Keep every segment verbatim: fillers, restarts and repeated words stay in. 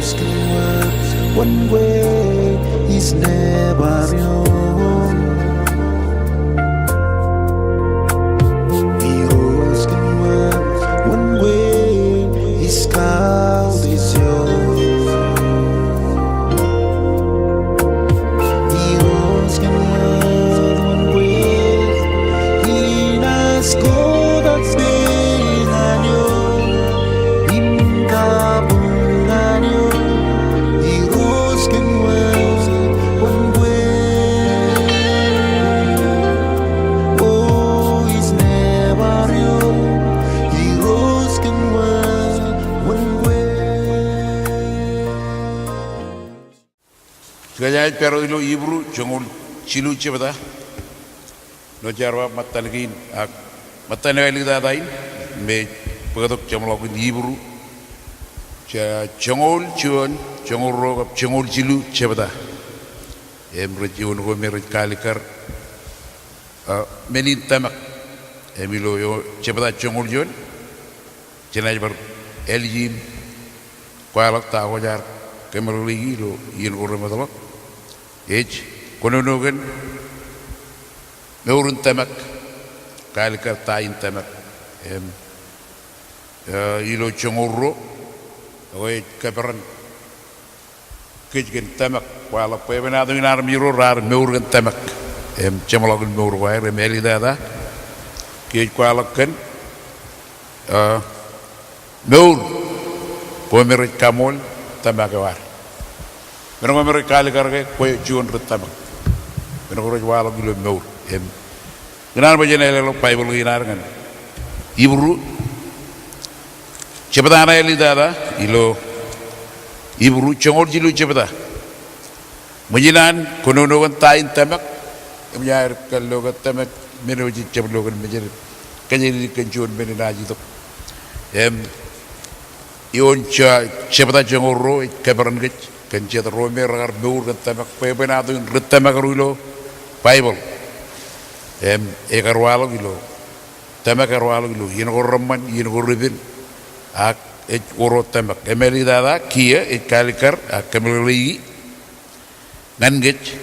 One way is never yours. Irooj kōn wōt, one way is called is yours. Irooj kōn wōt, one way, inaaj kotak pein ñan eok. Kōjeañ ej pād wōt ilo Hibru joñoul jilu jebta. Ilo jar ba ṃōttan kein ak ṃōttan eo āliktata in, im ej bōktok jeṃḷọkin Hibru, ja, joñoul juon, joñoul ruo kab joñoul jilu jebta. Im rej, eoon ko me rej kaalikkar, a, men in tōmak. Im ilo, eo, jebta joñoul juon, jenaaj bar ālij im kwaḷọk ta ko jaar kōmeḷeḷeiki ilo iien ko remootḷọk. Ej kōnono kōn mour in tōmak, kaalikkar ta in tōmak. Im, e, ilo joñoul ruo, ekwe ej kōperan kōj kōn tōmak, kwaḷọk bwebwenato in armej ro raar mour kōn tōmak. Im jeṃḷọkin mour ko aer, im āliktata, kiiō ej kwaḷọk kōn, a, mour ko me rej kaṃool tōmak eo ad. Men ko me rej kaalikkar ke kwe juon ri tōmak. Men ko rej waḷọk ilo mour. Im ikōṇaan bwe jen ālōkḷọk Baibōḷ kein ad ñan Hibru jebta ṇe āliktata, ilo Hibru joñoul jilu jebta. Ṃōj in an kōnono kōn ta in tōmak, im eṃōj aer kallo kōn tōmak men eo jej jab lo kōn mejād, kōjatdikdik kōn juon men enaaj itok. Im eoon, ja, jebta joñoul ruo ej kōperan kōj kōn jet ro me rekar mour kōn tōmak, bwebwenato in ri tōmak ro ilo Baibōḷ. Im ekar waḷọk ilo tōmak, ekar waḷọk ilo iien ko reṃṃan, iien ko repen, ak ej wōr wōt tōmak. Im āliktata, kiiō ej kaalikkar ak kōmeḷeḷeiki ñan kōj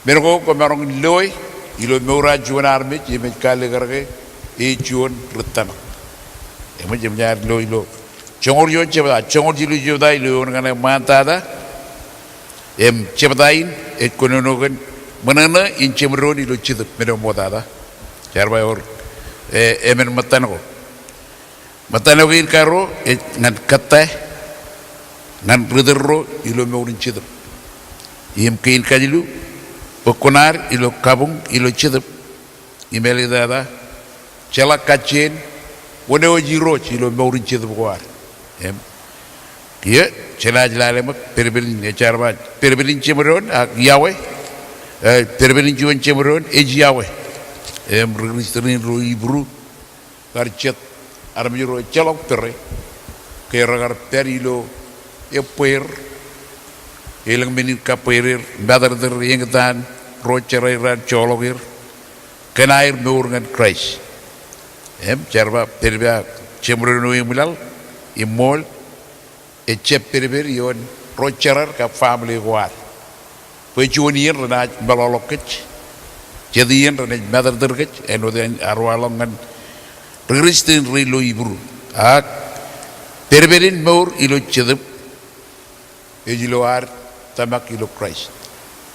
men ko kwōmaroñ loe ilo mour eo an juon armej, im ej kaalikkar ke ej juon ri tōmak. Eṃōj, eṃōj aer lo ilo joñoul juon jebta, joñoul jilu jebta, ilo eoon kaṇe ṃaantata. Im jebta in ej kōnono kōn ṃōṇōṇō in jeṃdoon ilo jetōb men eo ṃoktata. Jaar ba ewōr, e, emān ṃōttan ko. Ṃōttan eo kein karuo ej ñan kōttāāl ñan ri tōl ro ilo mour in jetōb. Im kein kajilu, bwe kwōnaad ilo kabuñ ilo jetōb. Im āliktata, jeḷā kajjien wōn eo ej Irooj ilo mour in jetōb ko ad. Im kiiō jenaaj lale ṃōk pedped in, e, jaar ba pedped in jeṃdoon ak Yahweh, e, pedped in juon jeṃdoon ej Yahweh. Im ri Kūrjin ro Hibru kar jet armej ro ejjeḷọk pere ke rekar pād ilo ebbweer, elōñ men in kabbweer er, matōrtōr, eñtaan, ro jerā er raar joḷọk er kōn aer mour ñan Kraist. Im jar ba pedped ak jeṃdoon eo eṃwilaḷ im ṃool ejjab pedped ioon ro jerar kab family ko ad. Bwe juon iien renaaj meḷọkḷọk kōj, jet iien renaaj matōrtōr kōj, āinwōt ear waḷọk ñan ri Kūrjin ro ilo Hibru. Ak pedped in mour ilo jetōb ej ilo ad tōmak ilo Kraist.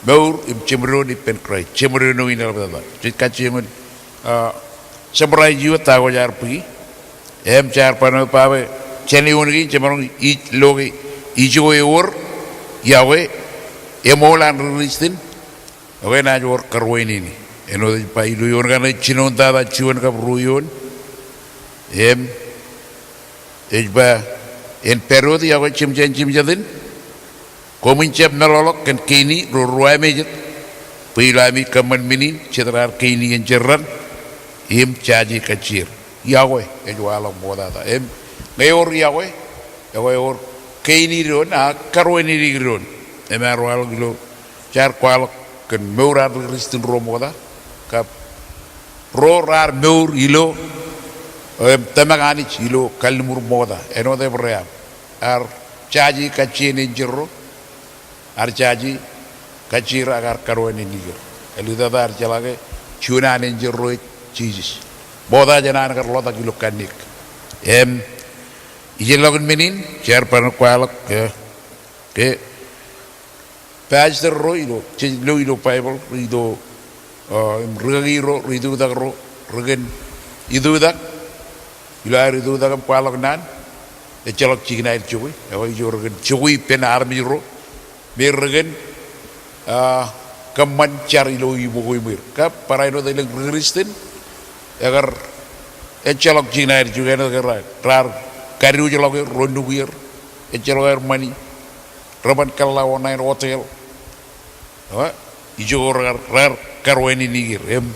Mour im jeṃdoon ippān Kraist, jeṃdoon eo in eḷaptata. Jej kajjioñ in, a, summarize ioon ta ko jaar bōki. Im jaar ba ṇe bwe jān eoon kein jemaroñ ij lo ke ijo ewōr Yahweh, eṃool an ri Kūrjin, ekwe enaaj wōr karuwainene. Āinwōt ej ba ilo eoon kaṇe jinoin tata juon kab ruo eoon. Im ej ba, en pād wōt Yahweh jemjein jemjatin, koṃwin jab meḷọkḷọk kōn kein ro ruwamāejet, bwe ilo ami kōṃṃan men in jet raar kein iien jerran im jaje kajjier. Yahweh ej waḷọk ṃoktata. Im ñe ewōr Yahweh, ekwe ewōr kein doon ak karuwainene doon. Im ear waḷọk ilo jaar kwaḷọk kōn mour an ri Kūrjin ro ṃokta kab ro raar mour ilo, im, tōmak Anij ilo kalliṃur ṃokta. Āinwōt Ebream ear jaje kajjien enjeḷ ro, ear jaje kajjier ak ear kadwān āne in iiō. Āliktata ear jeḷā ke juon an enjeḷ ro ej Jisōs. Ṃokta jān an kar ḷotak ilo kanniōk. Im, ijellọkin men in, jar bar kwaḷọk, eh, ke pastor ro ilo, jej lo ilo Baibōḷ, ri ito, uh, im rikaki ro, ri itutak ro, ri kōn itutak, ilo aer itutak im kwaḷọk naan, ejjeḷọk jikin aer jokwe, ekwe ijo ri kōn jokwe ippān armej ro, me ri kōn, uh, kōṃṃan jar ilo iṃōko iṃweir. Kab barāinwōt elōñ ri Kristen, ekar, ejjeḷọk jikin aer jokwe, āinwōt ke raar, raar kadiwōjḷọk er, ro nukier, ejjeḷọk aer ṃani, reban kōḷḷā oṇāān hotel. Ewe, ijoko raar, raar kadwān āne in iiō. Im,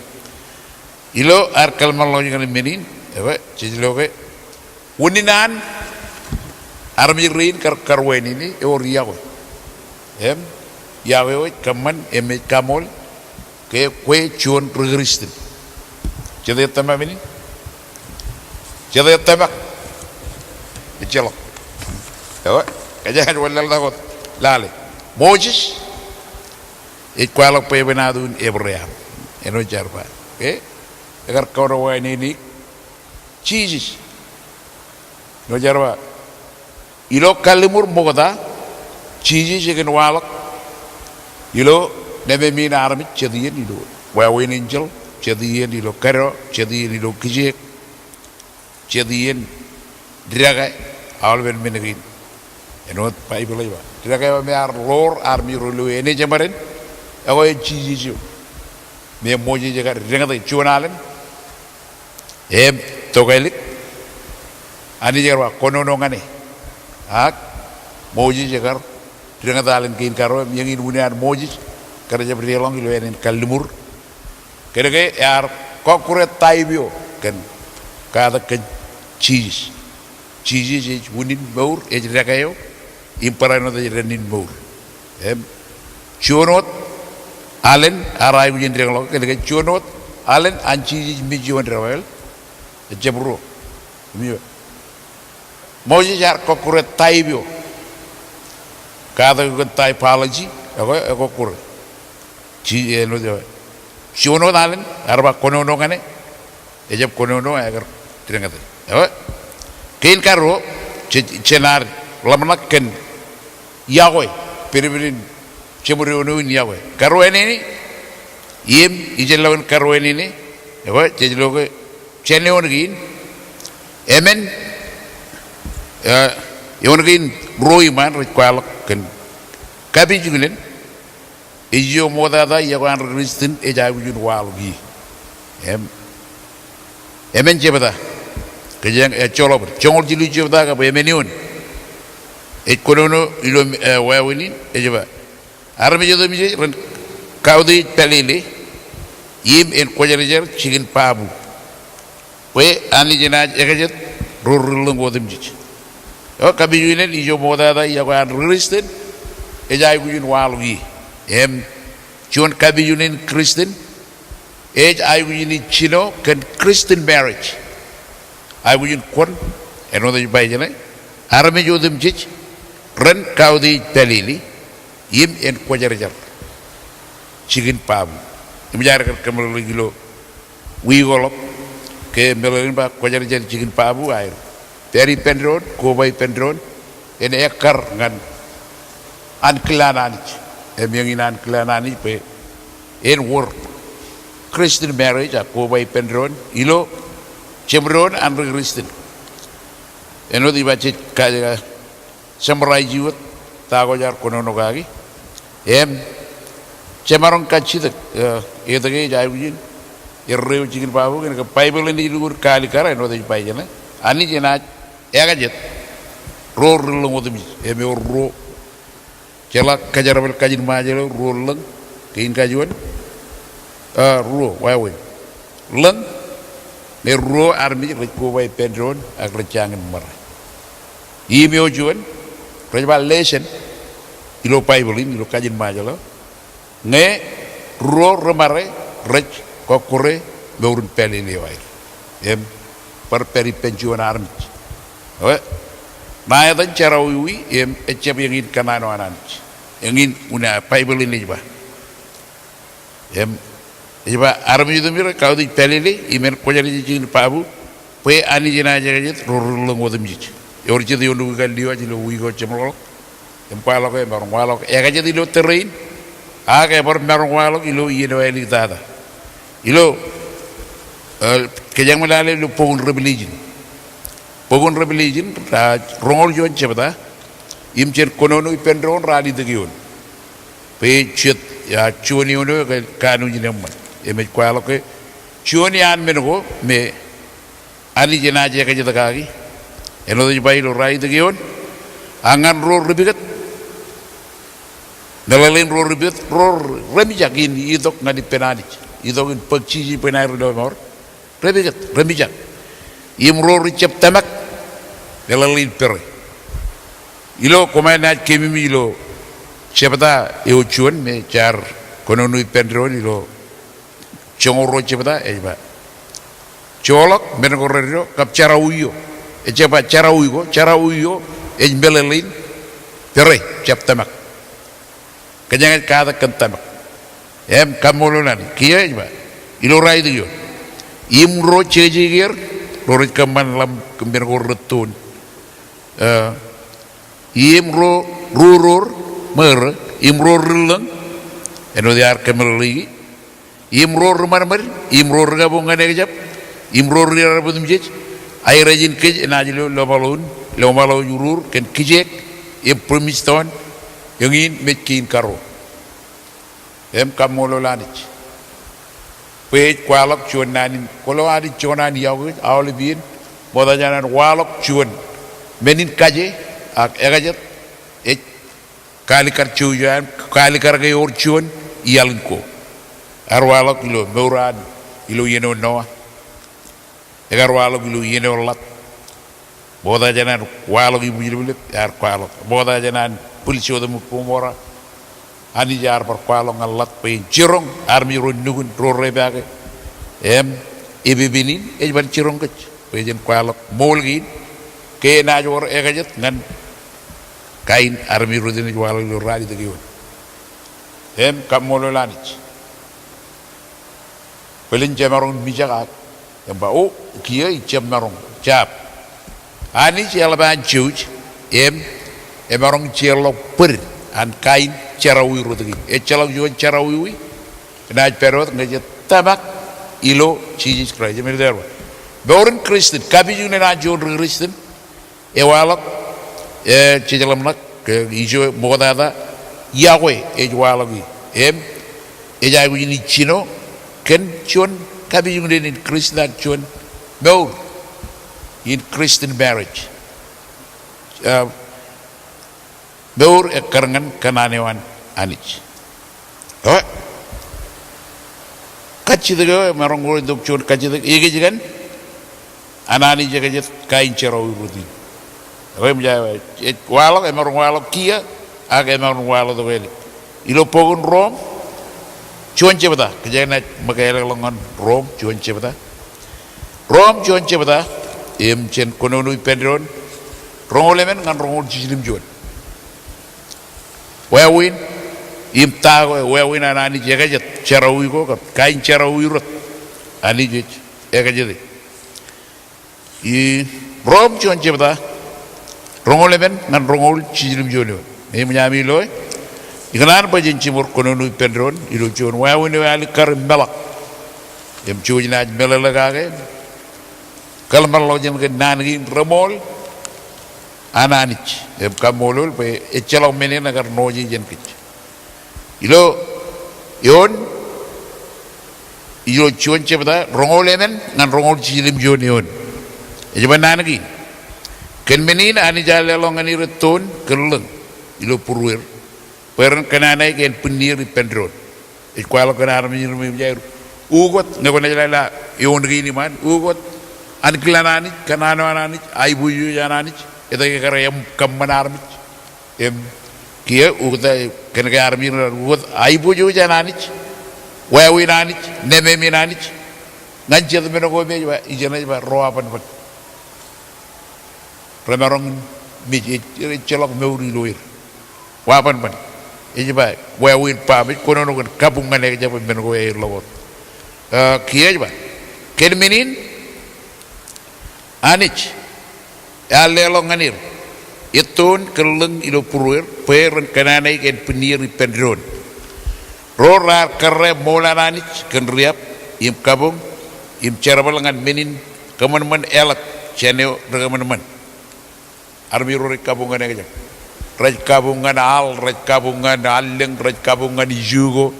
ilo aer kōḷmānḷọkjeṇ ñan men in, ewe, jej lo ke, unin an, armej rein kar kadwān āne in, ewōr iọkwe. Im, iọkwe eo ej kōṃṃan, im ej kaṃool, ke kwe juon ri Kristen. Jete tōmak men in? Jete tōmak? Ejjeḷọk. Ewe, kōjeañ wōnlaḷtak wōt lale. Moses, ej kwaḷọk bwe eban atu in Ebream. Āinwōt jar ba. Ke? Ekar kōṇaan āne in iiō. Jisōs. Āinwōt jar ba. Ilo kalliṃur ṃokta, Jisōs ekōn waḷọk ilo nemāmein armej jet iien ilo wāween enjeḷ, jet iien ilo kōdọ, jet iien ilo kijeek, jet iien dekā, aolepen men kein. Āinwōt Baibōḷ ej ba. Dekā eo me ear ḷoor armej ro ilo āne jeṃaden, ekwe ej Jisōs eo. Me Moses ekar deñōte juon alen, im tokālik, Anij ekar ba kōnono ñan e. Ak Moses ekar deñōt alen kein karuo, im eñin unin an Moses kar jab deḷọñ ilo ānen kalliṃur. Kōnke ear kọkkure type eo kōn katak kōn Jisōs. Jisōs ej unin mour, ej dekā eo, im barāinwōt ej dān in mour. Im, juon wōt alen ear aikuj in deñḷọk, kōnke juon wōt alen an Jisōs mej ioon debwāāl, ejjab ruo. Im eo. Moses ear kọkkure type eo. Katak eo kōn typology, ekwe, ekọkkure. Ji-, āinwōt eo. Juon wōt alen, ear ba kōnono ñan e, ejjab kōnono, ekar deñōte. Ewe. Kein karuo, je-, jen ar ḷōmṇak kōn iọkwe, pedped in jeṃdoon eo in iọkwe. Kadwān āne in, im, ijellọkin kadwān āne in, ewe, jej lo ke jān eoon kein, emān, eh, eoon kein ruo iṃaan rej kwaḷọk kōn kapijuknen, ej ijo ṃoktata iọkwe an ri Kristen ej aikuj in waḷọk ie. Im, emān jebta. Kōjeañ, eh, joḷọk bōd. Joñoul jilu jebta kab emān eoon. Ej kōnono ilo, eh, wāween in, ej ba. Armej otemjej ren kautiej pālele, im en kwōjarjar jikin babu. Bwe Anij enaaj ekajet ro ri ḷōñ otemjej. Eo, kapijuknen ijo ṃoktata iọkwe an ri Kristen, ej aikuj in waḷọk ie. Im, juon kapijuknen Kristen, ej aikuj in ij jino kōn Christian marriage. Aikuj in kwōn, āinwōt ej ba ijeṇe, armej otemjej, ren kautiej pālele, im en kwōjarjar jikin babu. Im jaar kar kōmeḷeḷeik ilo wiik eo ḷọk, ke meḷeḷein ba kwōjarjar jikin babu aer pād ippān doon, koba ippān doon, en ekkar ñan ankilaan Anij. Im eñin ankilaan Anij bwe en wōr Christian marriage ak koba ippān doon ilo jeṃdoon an ri Kristen. Āinwōt ij ba jej ka, ka summarize wōt ta ko jaar kōnono kaki. Im, jemaroñ kajjitōk, eh, etke ej aikuj in erreo jikin babu, kōnke Baibōḷ in ej lukkuun kaalikkar, āinwōt ej ba ijeṇe. Anij enaaj ekajet ro ri ḷōñ otemjej, im ewōr ruo. Jeḷā kōjerbal kajin Ṃajeḷ eo, ruo ḷōñ, kein kajuon, ah, ruo, wāween. Ḷōñ, ñe ruo armej rej koba ippān doon, ak rej jañin ṃare. Im eo juon, rej ba lesson, ilo Baibōḷ in, ilo kajin Ṃajeḷ eo. Ñe ruo ri ṃare rej kọkkure mour in pālele eo aer. Im bar pād ippān juon armej. Ewe, Ṇa etan jerọwiwi im ejjab eñin kōṇaan eo an Anij. Eñin unin Baibōḷ in ej ba. Im ej ba armej otemjej rej kautiej pālele im en kwōjarjar jikin babu bwe Anij enaaj ekajet ro ri-ḷōñ otemjej. Ewōr jet eo enaaj kar lio aer ilo wiik eo jeṃḷọk. Im kwaḷọk e maroñ waḷọk ekajet ilo tōre in. Ak ebar maroñ waḷọk ilo iien eo āliktata. Ilo, eh, kōjeañ ṃōk lale ilo bok in Revelation. Bok in Revelation, rej roñoul juon jebta, im jān kōnono ippān doon ralitōk eoon. Bwe jet, ej juon eoon eo ekar kanooj in eṃṃan. Im ej kwaḷọk ke juon iaan men ko me Anij enaaj ekajet kaki. Āinwōt ej ba ilo ralitōk eoon, ak ñan ro ri-pukot. Meḷeḷein ro ri-pukot, ro remijak in itok ñan ippān Anij. Itok in bōk Jisōs bwe en aer ilo mour. Ri-pukot, remijak. Im ro rijjab tōmak, meḷeḷein pere. Ilo koṃ naaj keememej ilo jebta eo juon me jaar kōnono ippān doon ilo joñoul ruo jebta ej ba. Joḷọk men ko reddo kab jerọwiwi eo. Ejjab ba jerọwiwi ko, jerọwiwi eo ej meḷeḷein pere, jab tōmak. Kōjeañ ej katak kōn tōmak. Im kaṃṃoolol Anij. Kiiō ej ba. Ilo ralitōk eoon. Im ro jeje er, ro rej kōṃṃan ḷam men ko rettoon. Eh, im ro ri-ror, ṃōrō, im ro ri-ḷōñ, āinwōt iar kōmeḷeḷeiki. Im ro ri-ṃadṃōd, im ro ri-kabuñ ñan ekjab, im ro ri-arep otemjej, airejen kōj enaaj lo lọmaḷo in, lọmaḷo in urur kōn kijeek, im brimstone, eñin mej kein karuo. Im kaṃṃoolol Anij. Bwe ej kwaḷọk juon naan in, kwōlo Anij juon an iọkwe kōj, aolep iien, ṃokta jān an waḷọk juon men in kaje, ak ekajet, ej kaalikkar jouj eo an, kaalikkar ke ewōr juon iaḷ in ko. Ear waḷọk ilo mour an, ilo iien eo Noa. Ekar waḷọk ilo iien eo Ḷot. Ṃokta jān an waḷọk ibwijleplep, ear kwaḷọk. Ṃokta jān an bwil Sodom im Gomorrah. Anij ear bar kwaḷọk ñan Ḷot bwe en jiroñ armej ro nukun ro repaake. Im epepen in ej bar jiroñ kōj. Bwe jen kwaḷọk ṃool kein. Ke enaaj wōr ekajet ñan kain armej rot in ej waḷọk ilo ralitōk eoon. Im kaṃṃoolol Anij. Bōlen jemaroñ mijak ak. Im ba, o, kiiō ij jab maroñ. Jab. Anij eḷap an jouj, im emaroñ jeorḷọk bōd an kain jerọwiwi rot kein. Ejjeḷọk juon jerọwiwi enaaj pād wōt ñe jet tōmak ilo Jisōs Kraist. Im ej ba, mour in Kristian, kapijukunen an juon ri-Kristian, ewaḷọk, eh, jej ḷōmṇak, ke ijo ṃoktata, iọkwe ej waḷọk e. Im ej aikuj in jino kōn juon kapijukunen in Kristian, juon mour in Christian marriage. Eh, mour ekkar ñan kōṇaan eo an Anij. Eo. Kajjitōk eo, emaroñ ko itok juon kajjitōk, ekōjkan an Anij ekajet kain jerọwiwi rot in. Eo, im ja, ej waḷọk, emaroñ waḷọk kiiō, ak emaroñ waḷọk tok āliktata. Ilo bok in Rom, juon jebta, kōjeañ naaj ṃōk ālōkḷọk ñan Rom, juon jebta. Rom juon jebta, im jān kōnono ippān doon, roñoul emān ñan roñoul jiljilimjuon. Wāween, im ta ko, wāween an Anij ekajet jerọwiwi ko, kab kain jerọwiwi rot. Anij ej ekajete. Im Rom juon jebta, roñoul emān ñan roñoul jiljilimjuon eoon. Im ña ami loe, ikōṇaan bwe jen jiṃor kōnono ippān doon, ilo juon wāween eo alikkar im meḷọk. Im jouj naaj meḷeḷe kake, kōḷmānḷọkjeṇ kōn naan kein reṃool an Anij. Im kaṃṃoolol bwe ejjeḷọk men in ekar ṇooje jān kōj. Ilo, eoon, ilo juon jebta, roñoul emān, ñan roñoul jiljilimjuon eoon. Ej ba naan kein. Kōn men in Anij ear leḷọk ñan er ettoon kōn ḷōñ, ilo būrueir. Bwe ren kōṇaan aō kōn bwinnier ippān doon. Ej kwaḷọk kōn armej in ri-mejaer. Ukōt, ñe kwōnaaj lale eoon kein iṃaan. Ukōt, ankilaan Anij, kōṇaan eo an Anij, aiboojoj an Anij, etke ekar kōṃṃan armej. Im, kiiō, ukōt, kōnke armej in raar ukōt, aiboojoj an Anij, wāween Anij, nemāmein Anij, ñan jet men ko me ej ba, ijeṇe ej ba, ro abōnbōn. Remaroñ in Mej ej, ejjeḷọk mour ilo er. Wa bōnbōn. Ej ba, wāween baṃ ej kōnono kōn kabuñ ñan ekjab men ko eḷọk wōt. Kiiō ej ba, kōn men in, Anij ear leḷọk ñan er ettoon kōn lōñ ilo būrueir, bwe ren kōnnaanōk ānbwinnier ippān doon. Ro raar karrā ṃool an Anij kōn riab, im kabuñ, im jerbal ñan men in kōṃanṃan ālōt jān eo ri kōṃanṃan. Armej ro rej kabuñ ñan ekjab. Rej kabuñ ñan al, rej kabuñ ñan allōñ, rej kabuñ ñan iju ko,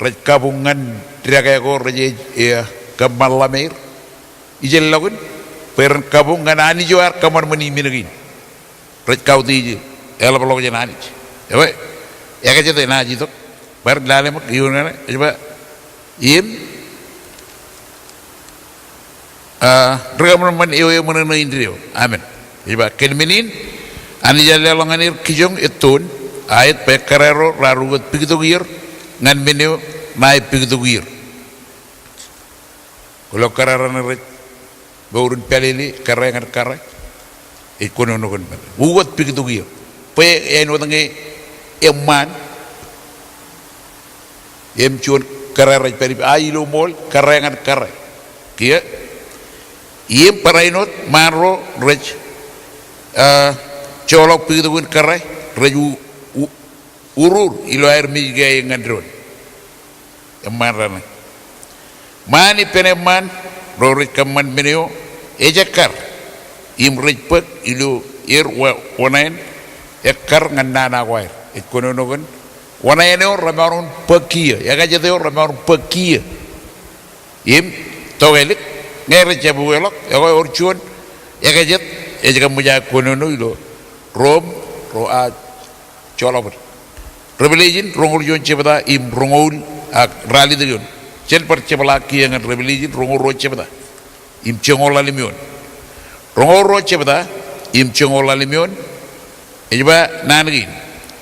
rej kabuñ ñan dekā ko rej ej, e, kōṃṃanḷọk er. Ijellọkin, bwe ren kabuñ ñan Anij eo ear kōṃanṃani men kein. Rej kautiej eḷapḷọk jān Anij. Ewe, ekajet enaaj itok. Bar lale ṃōk, iuun ñan, ej ba, im, a, ri kōṃanṃan eo eṃōṇōṇō indeeo. Amen. Ej ba, kōn men in, Anij ear leḷọk ñan er kijoñ ettoon, aet bwe ekkar ro raar ukōt piktok ier ñan men eo ṇae piktok ier. Kwōlo karrā raṇe rej mour in pālele, karrā ñan karrā. Ej kōnono kōn men. Ukōt piktok ier. Bwe āinwōt ñe eṃṃaan, im juon karrā rej pād ippa, a ilo ṃool, karrā ñan karrā. Kiiō, im barāinwōt ṃaan ro rej, a, joḷọk piktok in karrā, rej u, u, urur ilo aer mej ke aer ñan doon. Eṃṃaan raṇe. Ṃaan ippān eṃṃaan, ro rej kōṃṃan men eo ejekkar, im rej bōk ilo er wa, wōṇāān ekkar ñan nana ko aer. Ej kōnono kōn wōṇāān eo remaroñ in bōk kiiō, ekajet eo remaroñ in bōk kiiō. Im tokālik, ñe rej jab ukeḷọk, ekwe ewōr juon ekajet ej kōṃṃan aō kōnono ilo Rom, ro, a, joḷọk bōd. Revelation roñoul juon jebta im roñoul, a, ralitōk eoon. Jen bar jepḷaak kiiō ñan Revelation roñoul ruo jebta im joñoul ḷalem eoon. Roñoul ruo jebta im joñoul ḷalem eoon. Ej ba naan kein.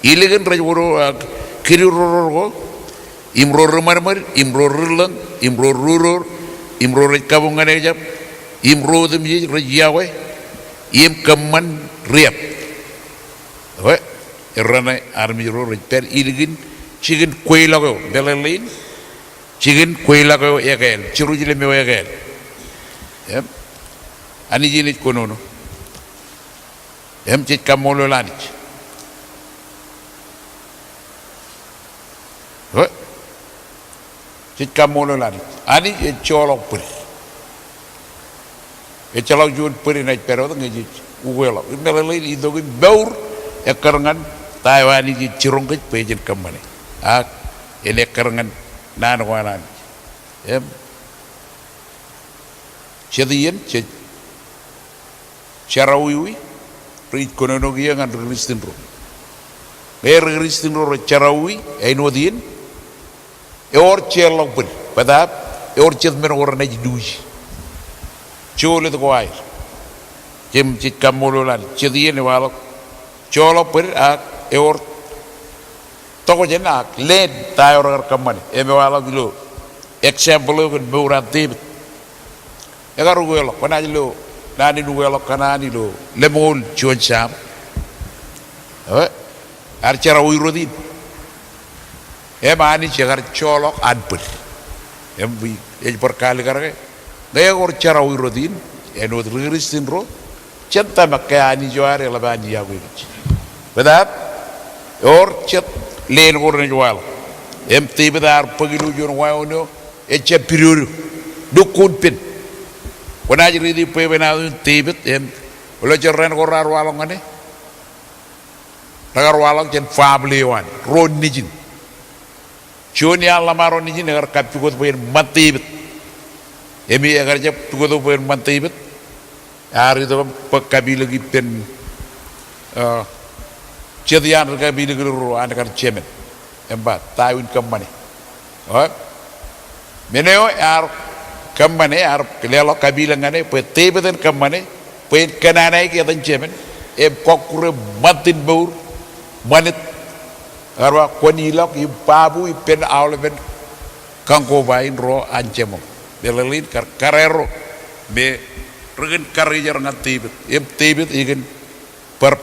Ilikin rej wōdo, a, kidiwōjror ko, im ro ri ṃadṃōd, im ro ri ḷōñ, im ro ri ruror, im ro rej kabuñ ñan ekjab, im ro otemjej rej yokwe, im kōṃṃan riab. Ewe, erro raṇe armej ro rej pād ilikin jikin kweilọk eo, meḷeḷein, jikin kweilọk eo ekāāl, Jerusalem eo ekāāl. Im, Anij in ej kōnono. Im jej kaṃṃoolol Anij. Ewe, jej kaṃṃoolol Anij. Anij ej joḷọk bōd. Ejjeḷọk juon bōd enaaj pād wōt ñe jej ukeḷọk. Im meḷeḷein itok im mour ekkar ñan ta eo Anij ej jiroñ kōj bwe jen kōṃṃane. Ak en ekkar ñan naan ko an Anij. Im jet iien, jej jerọwiwi, rej kōnono kiiō ñan ri Kristian ro. Ñe ri Kristian ro rej jerọwiwi, āinwōt iien, ewōr jeorḷọk bōd, bōtab, ewōr jet men ko renaaj luuji. Joḷọk ko aer. Im jej kaṃṃoolol Anij, jet iien ewaḷọk joḷọk bōd ak ewōr tokjān ak leen ta eo rekar kōṃṃane. Im ewaḷọk ilo example eo kōn mour an Devid. Ekar ukeḷọk, kwōnaaj lo naan in ukeḷọk kōṇaan ilo lemñoul juon Sam. Ewe, ear jerọwiwi rot in. Im Anij ekar joḷọk an bōd. Im ej bar kaalikkar ke, ñe ewōr jerọwiwi rot in, āinwōt ri Kristian ro, jen tōmak ke Anij eo ad eḷap an iọkwe kōj. Bōtab, ewōr jet leen ko renaaj waḷọk. Im Devid ear bōk ilo juon wāween eo ejjab pidodo. Lukkuun pen. Kwōnaaj riiti bwebwenato in Devid im, ilo jerọwiwi ko raar waḷọk ñan e, rekar waḷọk jān family eo an, ro nejin. Juon iaan ḷōṃaro nejin ekar kab pukot bwe en ṃan Devid. Im ekar jab pukot bwe en ṃan Devid. Ear itok im bōk kapilōk ippān, a, jet iaan ri kapilōk ro an kar jemān. Im ba, ta eo in kōṃṃane. O, men eo ear kōṃṃane, ear leḷọk kapilōk ñan e, bwe Devid en kōṃṃane, bwe en kōnnaanōk etan jemān, im kọkkure ṃantin mour, ṃanit, ear ba kwōn ilọk im babu ippān aolepen kañkoba in ro an jeṃḷọk. Meḷeḷein kar, karreoḷọk me ri kōn karrejeir ñan Devid. Im Devid ekōn bar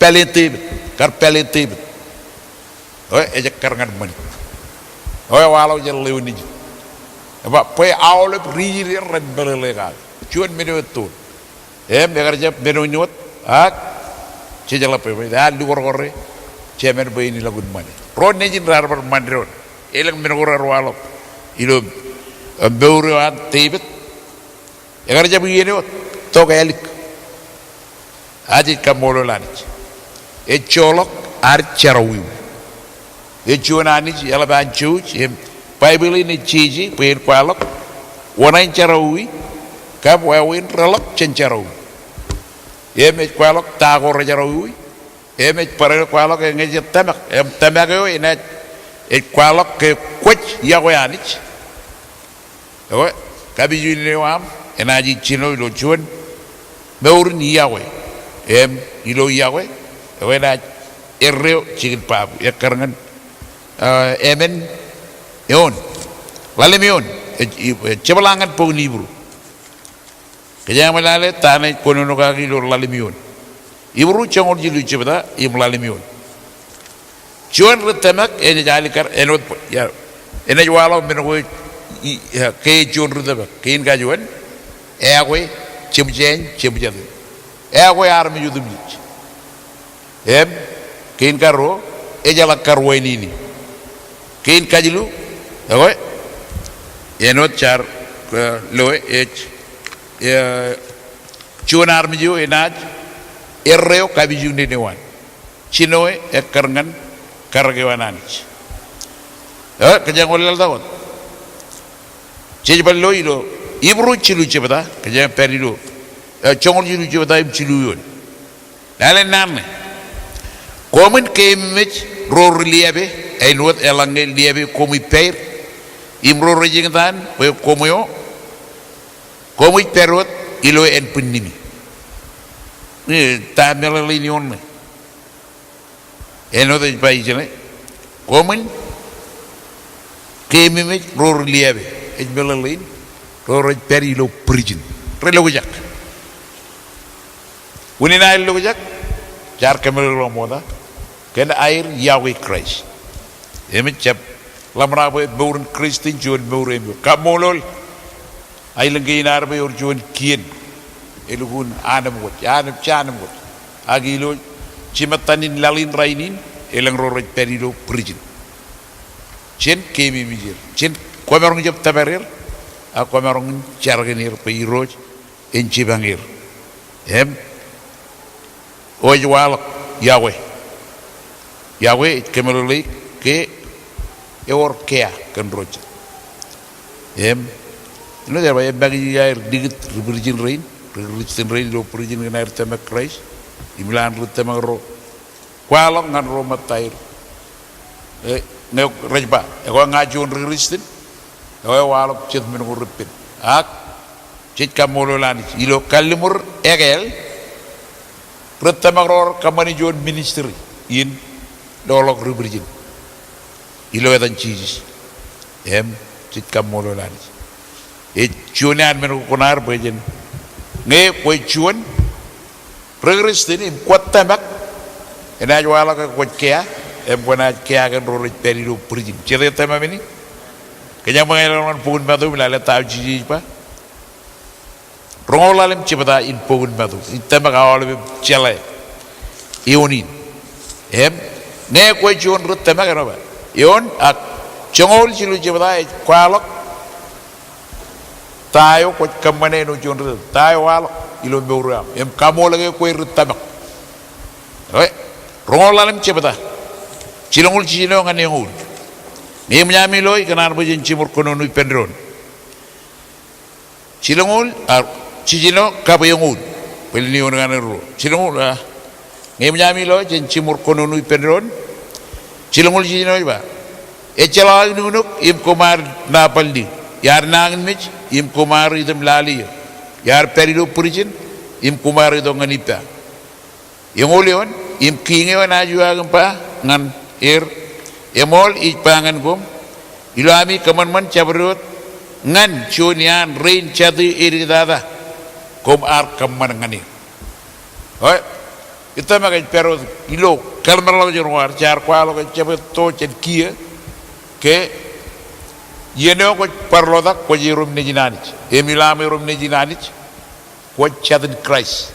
pālle Devid, kar pālle Devid. Eo, ej ekkar ñan ṃanit. Eo, ewaḷọk jān ḷeo nejin. Ej ba, bwe aolep ri Israel ren meḷeḷe kake. Juon men eo ettoon. Im, ekar jab men eo āinwōt, ak, jejeḷā bwe, bwe, ear lukorkore, jemen bwe en ilọk in ṃane. Ro nejin raar bar ṃan doon. Elōñ men ko raar waḷọk. Ilo, eh, mour eo an Devid. Ekar jab iien eo, tok ālik. Ak jej kaṃṃoolol Anij. Ej joḷọk ad jerọwiwi. Ej juon Anij eḷap an jouj, im Baibōḷ in ej jeje, bwe en kwaḷọk, wōṇāān jerọwiwi, kab wāween reḷọk jān jerọwiwi. Im ej kwaḷọk ta ko rejerọwiwi, im ej barāinwōt kwaḷọk eñin ej tōmak, im tōmak eo enaaj, ej kwaḷọk ke kwōj iọkwe Anij. Ekwe, kapijuknen eo aṃ, enaaj ijjino ilo juon mour in iọkwe. Im, ilo iọkwe, ekwe enaaj erreo jikin babu, ekkar ñan, eh, emān eoon. Ḷalem eoon, ej, ej, ej jepḷaak ñan bok in Hibru. Kōjeañ ṃōk lale ta ṇe ej kōnono kaki ilo ḷalem eoon. Hibru joñoul jilu jebta im ḷalem eoon. Juon ri tōmak enaaj alikkar āinwōt, ia, enaaj waḷọk men ko ej, i, ia, ke juon ri tōmak. Kein kajuon, eokwe, jemjein, jemjetin. Eokwe armej otemjej. Im, kein karuo, ejeḷā kar wāween in. Kein kajilu, ekwe, āinwōt jaar, eh, loe, ej, eh, juon armej eo enaaj erreo kapijuknen eo an. Jinoe ekkar ñan karōk eo an Anij. Eh, kōjeañ wanlaḷtak wōt. Jej bar lo ilo Hibru jilu jebta, kōjeañ pād ilo, eh, joñoul jilu jebta im jilu eoon. Lale naan ṇe. Koṃwin keememej ro ri liape, āinwōt eḷaññe liape koṃij pāer, im ro rej eñtaan, bwe koṃ eo, koṃij pād wōt ilo ānbwinnimi. Eo, ta meḷeḷein eoon ṇe. Āinwōt ej ba ijeṇe. Koṃwin keememej ro ri liape. Ej meḷeḷein ro rej pād ilo prison. Relukjak. Unin aer lukjak, jaar kōmeḷeḷe ṃokta, kōn aer iọkwe Kraist. Im ej jab ḷōmṇak bwe mour in Kristin juon mour eo im kaṃṃoolol aelōñ kein ad bwe ewōr juon kien, elukkuun anemkwōj, anemkwōj, anemkwōj. Ak ilo jimettan in laḷ in rainin, elōñ ro rej pād ilo prison. Jen keememej er, jen kwōmaroñ jab tōpar er, ak kwōmaroñ in jar kōn er bwe Irooj en jipañ er. Im, eo ej waḷọk, iọkwe. Iọkwe ej kōmeḷeḷeik ke ewōr kea kōn ro jet. Im, āinwōt eo ej ba, emakijij aer likūt ri prison rein, ri Kristin rein ilo prison kōn aer tōmak Kraist, im ilowaan ri tōmak ro kwaḷọk ñan ro ṃōttaer. E, ñe rej ba, ekwe ña juon ri Kristin, ekwe ewaḷọk jet men ko repen. Ak, jej kaṃṃoolol Anij. Ilo kalliṃur ekāāl, ri tōmak ro rej kōṃṃani juon ministry in loḷọk ri prison. Ilo etan Jisōs. Im, jej kaṃṃoolol Anij. Ej juon iaan men ko kuṇaad bwe jen. Ñe kwe juon ri Kristin im kwōj tōmak, enaaj waḷọk ke kwōj kea, im kwōnaaj kea kōn ro rej pād ilo prison. Jete tōmami ṇe? Kōjeañ ṃōk eḷọk ñan bok in Matu im lale ta eo Jisōs ej ba. Roñoul ḷalem jebta in bok in Matu. Ij tōmak aolepen jeḷā eoon in. Im, ñe kwe juon ri tōmak āinwōt ba. Eoon ak joñoul jilu jebta ej kwaḷọk ta eo kwōj kōṃṃane āinwōt juon ri tōmak. Ta eo waḷọk ilo mour eo aṃ. Im kaṃool ke kwe ri tōmak. Ekwe, roñoul ḷalem jebta. Jilñuul jiljino ñan eñoul. Ñe eṃōj ami loe, ikōṇaan bwe jen jiṃor kōnono ippān doon. Jilñuul, a, jiljino kab eñoul. Bōlen eoon kaṇe ruo. Jilñuul, a, ñe eṃōj ami loe, jen jiṃor kōnono ippān doon. Jilñuul jiljino ej ba. Ejjeḷọk aō nuknuk im koṃ ar nabōḷ ḷọk. Iar nañinmej im koṃ ar item lale eō. Iar pād ilo prison im koṃ ar itok ñan ippa. Eñoul eoon, im kiiñ eo enaaj uwaak im ba ñan er, eṃool ij ba ñan koṃ, ilo ami kōṃanṃan jabdewōt ñan juon iaan rein jatū edik tata, koṃ ar kōṃṃan ñan er. Eo, Ij tōmak ej pād wōt ilo kōḷmānḷọkjeṇ ko ad, jaar kwaḷọk ej jab etto jān kiiō, ke iien eo kwōj bar ḷotak kwōj iroñ nejin Anij. Im ilo aṃ iroñ nejin Anij, kwōj jatin Kraist.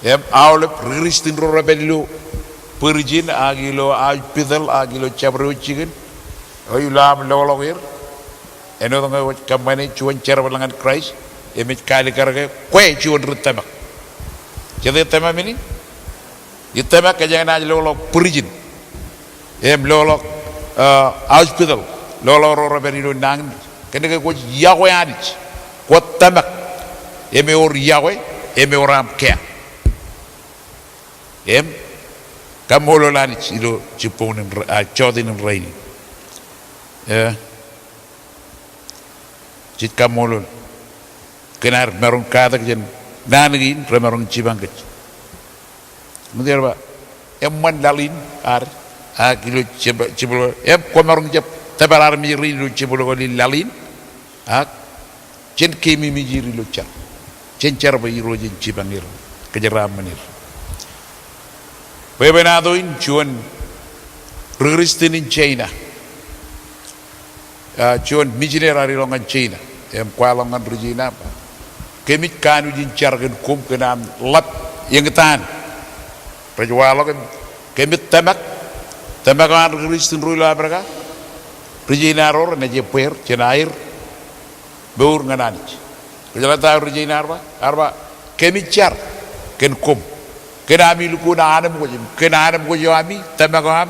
Im aolep ri Kristian ro rej pād ilo būrijin, ak ilo hospital, ak ilo jabdewōt jikin, eo ilo aṃ loḷọk er, āinwōt ñe kwōj kōṃṃane juon jerbal ñan Kraist, im ej kaalikkar ke kwe juon ri tōmak. Jet ej tōmak men in? Ij tōmak kōjeañ naaj loḷọk būrijin, im loḷọk, ah, hospital, loḷọk ro rej pād ilo nañinmej. Kōnke kwōj iọkwe Anij, kwōj tōmak, im ewōr iọkwe, im ewōr aṃ kea. Im kaṃṃoolol Anij ilo jibboñōn in ra-, ah, jota in rainin. Eh, jej kaṃṃoolol kōn ad maroñ katak jān naan kein remaroñ jipañ kōj. Ñe ij ba, eṃṃan laḷ in ad, ak ilo jibboḷ, jibboḷ, im kwōmaroñ jab tōpar armej rein ilo jibboḷ ko ilo laḷ in, ak jen keememej er ilo jar, jen jar bwe Irooj en jipañ er, kōjeraaṃṃan er. Bwebwenato in juon ri Kristian in China. Ah, juon misineri ear ilọk ñan China. Im kwaḷọk ñan ri China, kōmij kanooj in jar kōn koṃ kōn aṃ ḷap eñtaan. Rej waḷọk im kōmij tōmak, tōmak eo an ri Kristian ro ilo Africa. Ri China ro renaaj ebbeer jān aer mour ñan Anij. Kwōjeḷā ta eo ri China ear ba? Ear ba, kōmij jar kōn koṃ, kōn ami lukkuun anemkwōj, kōn anemkwōj eo ami, tōmak eo aṃ,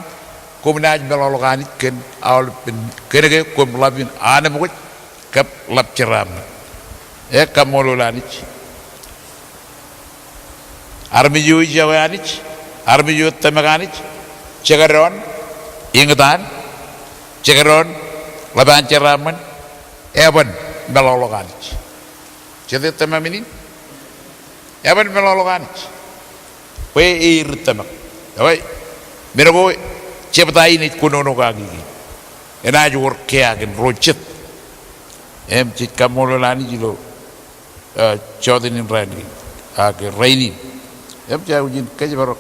koṃ naaj meḷọkḷọk Anij kōn aolepān, kōnke koṃ ḷap in anemkwōj kab ḷap jeraaṃṃan. E, kaṃṃoolol Anij. Armej eo ej iọkwe Anij, armej eo ej tōmak Anij, jekdọọn eñtaan, jekdọọn ḷap an jeraaṃṃan, eban meḷọkḷọk Anij. Jet ej tōmak men in? Eban meḷọkḷọk Anij bwe e ri tōmak. Ekwe, men ko jebta in ej kōnono kaki kein. Enaaj wōr kea kōn ro jet. Im jej kaṃṃoolol Anij ilo, eh, jota in raan kein, ak rainin. Im jej aikuj in kōjparok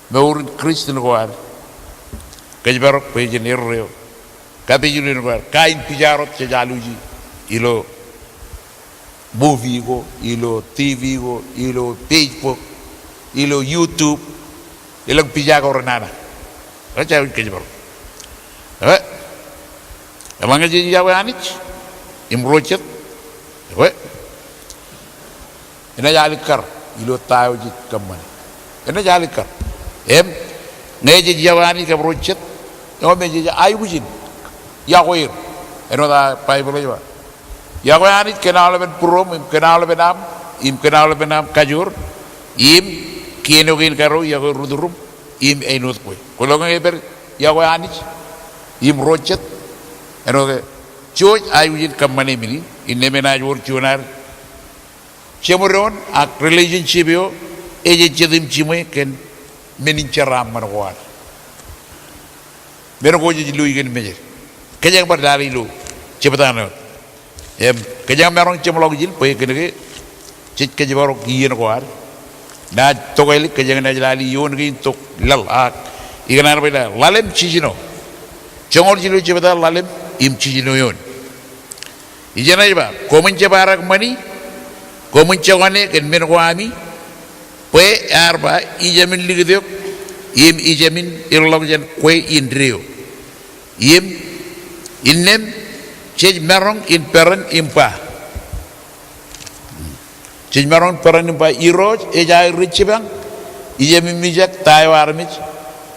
mour in Kristian ko ad. Kōjparok bwe jen erreo. Kappijuknen ko ad, kain pija rot jej alwōji ilo movie ko, ilo TV ko, ilo Facebook, ilo YouTube, elōñ pija ko renana. Rej aikuj kōjparok. Ekwe, eḷaññe jej iọkwe Anij im ro jet, ekwe, enaaj alikkar ilo ta eo jej kōṃṃane. Enaaj alikkar. Im ñe jej iọkwe Anij kab ro jet, ekwe me jej aikuj in iọkwe er. Āinwōt aō Baibōḷ ej ba, iọkwe Anij kōn aolepān būruōṃ, im kōn aolepān aṃ, im kōn aolepān aṃ kajoor, im kien eo kein karuo iọkwe rūturuṃ, im āinwōt kwe. Kwōlo ñe ej pād iọkwe Anij im ro jet? Āinwōt ke jej aikuj in kōṃṃane men in, innām enaaj wōr juon ad jeṃdoon ak relationship eo ej ejjet im jiṃwe kōn men in jeraaṃṃan ko ad. Men ko jej lo kōn mejed. Kōjeañ bar lale ilo jebta ṇe wōt. Im kōjeañ maroñ jeṃḷọkjeṇ bwe kōnke jej kōjparok iien ko ad. Naaj tok ālik, kōjeañ naaj lale ioon kein tok laḷ, ak ikōṇaan bwe ḷalem jiljino. Joñoul jilu jebta, ḷalem im jiljino eoon. Ijeṇe ej ba, koṃwin jab arak ṃani, koṃwin jokane kōn men ko ami, bwe ear ba, ijemin likūt eok im ijemin ilọk jān kwe indeeo. Im innām jej maroñ in peran im ba, jej maroñ in peran im ba, Irooj ej aō ri jipañ, ijemin mijak ta eo armej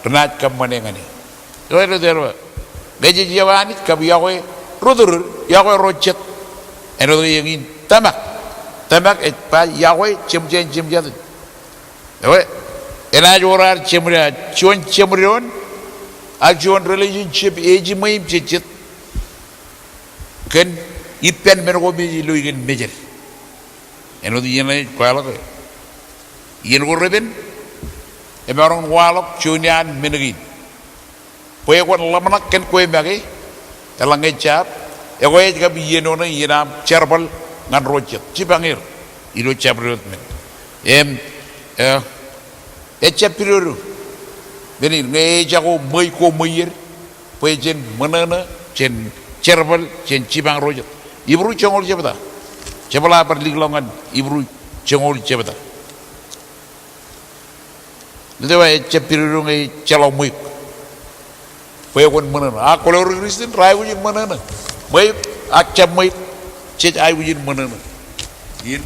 renaaj kōṃṃane ñan e. Eo āinwōt eo ej ba, ñe jej iọkwe Anij kab iọkwe rūtdūr, iọkwe ro jet, āinwōt ke eñin tōmak. Tōmak ej ba iọkwe jeṃjān jeṃjātin. Ekwe, enaaj wōr ad jeṃ-, juon jeṃdoon, ak juon relationship ejiṃwe im jejjet kōn ippān men ko me jej lo kōn mejed. Āinwōt iien eo ej kwaḷọk e. Iien ko repen, emaroñ in waḷọk juon iaan men kein. Bwe kwōn ḷōmṇak kōn kwe make, eḷaññe jab, ekwe ej kab iien eo ṇe iien aṃ jerbal ñan ro jet. Jipañ er ilo jabdewōt men. Im, eh, Ejjab pidodo. Men in ñe ejako ṃweiuk ko ṃweied, bwe jen ṃōṇōṇō, jen jerbal, jen jipañ ro jet. Hibru joñoul jebta. Jepḷaak bar likḷọk ñan Hibru joñoul jebta. Ḷe ej ba ejjab pidodo ñe ejjeḷọk ṃweiuk, bwe kwōn ṃōṇōṇō. Ak kwōlo ri Kristian, raar aikuj in ṃōṇōṇō. Ṃweiuk ak jab ṃweiuk, jej aikuj in ṃōṇōṇō in